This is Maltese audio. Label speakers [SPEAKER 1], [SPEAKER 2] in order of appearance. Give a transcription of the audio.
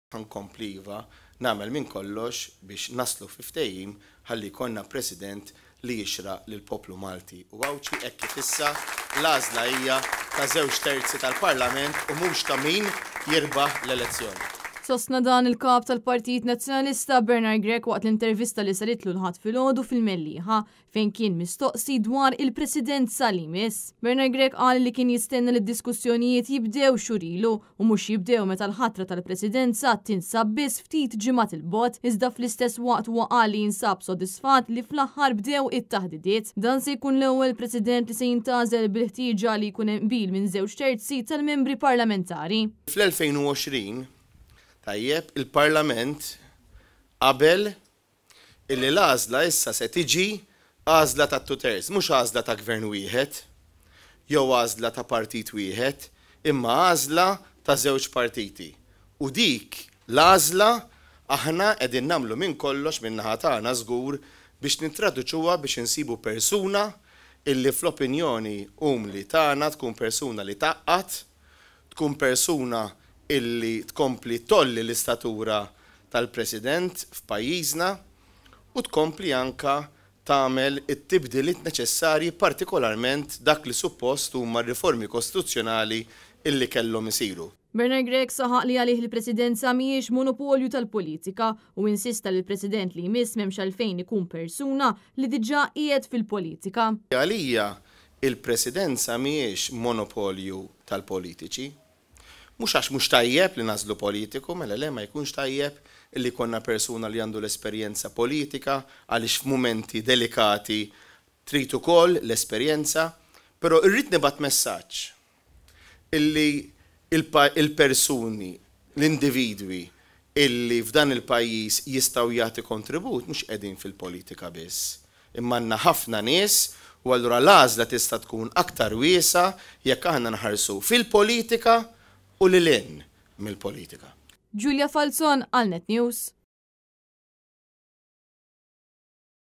[SPEAKER 1] Ħa nkompli iva nagħmel minn kollox biex naslu fi ftehim ħalli jkollna President li jixraq lill-poplu Malti u Għawdxi hekk kif issa l-għażla hija ta' żewġ terzi tal-Parlament u mhux ta' min jirbaħ l-elezzjoni.
[SPEAKER 2] Sostna dan il-Kap tal-Partit Nazzjonalista Bernard Grech waqt l-intervista li saritlu l-Ħadd filgħodu fil-Mellieħa fejn kien mistoqsi dwar il-Presidenza li jmiss. Bernard Grech qal li kien jistenna li d-diskussjonijiet jibdew xhur ilu u mhux jibdew meta l-ħatra tal-Presidenza tinsab biss ftit ġimgħat 'il bogħod, iżda fl-istess waqt huwa qal li jinsab sodisfatt li fl-aħħar bdew it-taħdidiet. Dan se jkun l-ewwel President li se jintgħażel bil-ħtieġa li jkun hemm qbil minn żewġ terzi tal-membri parlamentari.
[SPEAKER 1] Fl-2020, tajjeb, il-Parlament qabel illi l-għażla issa se tiġi għażla ta' two thirds, mhux għażla ta' gvern wieħed jew għażla ta' partit wieħed, imma għażla ta' żewġ partiti. U dik l-għażla aħna qegħdin nagħmlu minn kollox min-naħa tagħna żgur biex nittraduċuha biex insibu persuna illi fl-opinjoni umli tagħna tkun persuna li tgħaqqad, tkun persuna illi tkompli tgħolli l-istatura tal-President f'pajjiżna u tkompli anke tagħmel it-tibdiliet neċessarji partikolarment dak li suppost huma r-riformi kostituzzjonali illi kellhom isiru.
[SPEAKER 2] Bernard Grech saħaq li għalih il-Presidenza mhijiex monopolju tal-politika u insista li l-President li jmiss m'hemmx għalfejn ikun persuna li diġà qiegħed fil-politika.
[SPEAKER 1] Għalija il-Presidenza mhijiex monopolju tal-politiċi. Mhux għax mhux tajjeb li nagħżlu politiku, mela le ma jkunx tajjeb illi jkollna persuna li għandu l-esperjenza politika għaliex f'mumenti delikati trid ukoll l-esperjenza, però rrid nibgħat messaġġ illi il-persuni, l-individwi illi f'dan il-pajjiż jistgħu jagħti kontribut mhux qegħdin fil-politika biss, imma għandna ħafna nies u allura l-għażla tista' tkun aktar wiesgħa jekk aħna nħarsu fil-politika u lil hinn mill-politika.
[SPEAKER 2] Julia Falzon għal Net News.